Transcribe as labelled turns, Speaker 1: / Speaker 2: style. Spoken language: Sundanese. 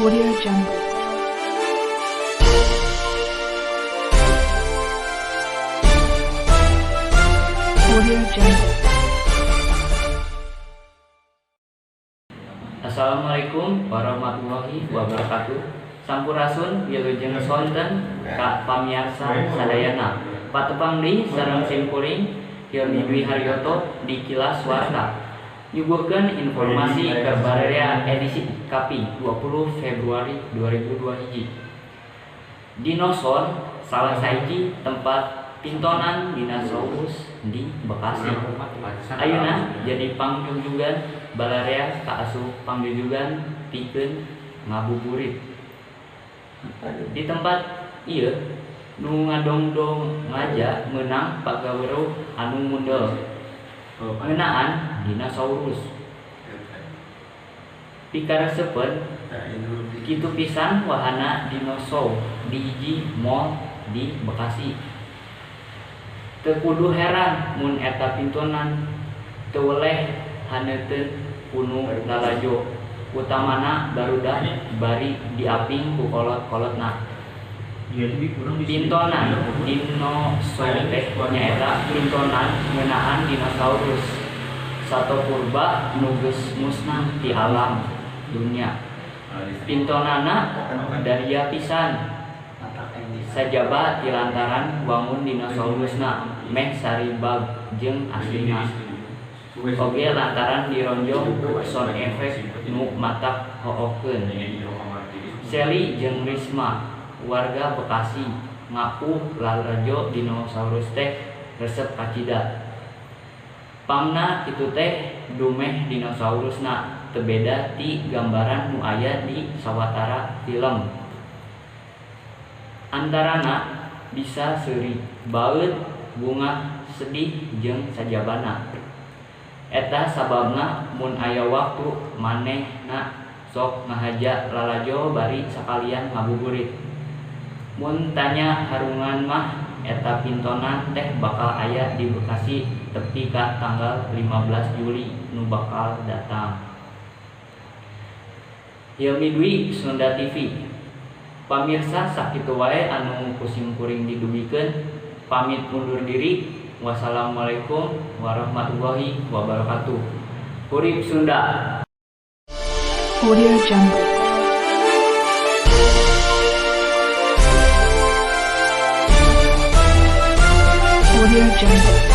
Speaker 1: Audio Jungle. Audio Jungle.
Speaker 2: Assalamualaikum warahmatullahi wabarakatuh. Sampurasun, wilujeng sonten ka pamiarsa sadayana. Patepang deui sareng simkuring Hilmi Dwi Haryoto di Kilas Warta. Nyuguhkeun informasi keur baraya edisi kaping 20 Februari 2021. Dinoson salah sahiji tempat pintonan dinosaurus di Bekasi. Ayeuna jadi pangjugjugan balarea kaasup pangjujugan pikeun ngabuburit. Di tempat ieu nu ngadongdong ngaja meunang pagaweruh anu mundel ngeunaan dinosaurus. Pikaresepeun kitu pisan wahana dinosaur di hiji mall di Bekasi. Teu kudu heran mun eta pintonan teu weleh haneuteun kunu lalajo, utamana barudak bari diaping ku kolot-kolotna. Pintonan dinosaur teh nyaeta pintonan ngeunaan dinosaurus, sato purba nu geus musnah ti alam dunya. Pintonanna daria pisan, sajaba ti lantaran wangun dinosaurusna meh saribag jeung aslina. Oge lantaran dironjong ku sound effect nu matak hookeun. Seli jeung Risma, warga Bekasi, ngaku lalajo dinosaurus teh resep kacida. Pangna kitu teh dumeh dinosaurusna teu beda ti gambaran nu aya di sawatara film. Antarana bisa seuri, baeud, bungah, sedih jeung sajabana. Eta sababna mun aya waktu manehna sok ngahaja lalajo bari sakalian ngabuburit. Mun tanya harungan mah eta pintonan teh bakal aya di Bekasi tepi ka tanggal 15 Juli nu bakal datang. Hilmi Dwi, Sunda TV. Pamirsa, sakitu wae anu ku simkuring didugikeun, pamit undur diri. Wassalamualaikum warahmatullahi wabarakatuh. Hurip Sunda.
Speaker 1: Audio Jungle. Audio Jungle.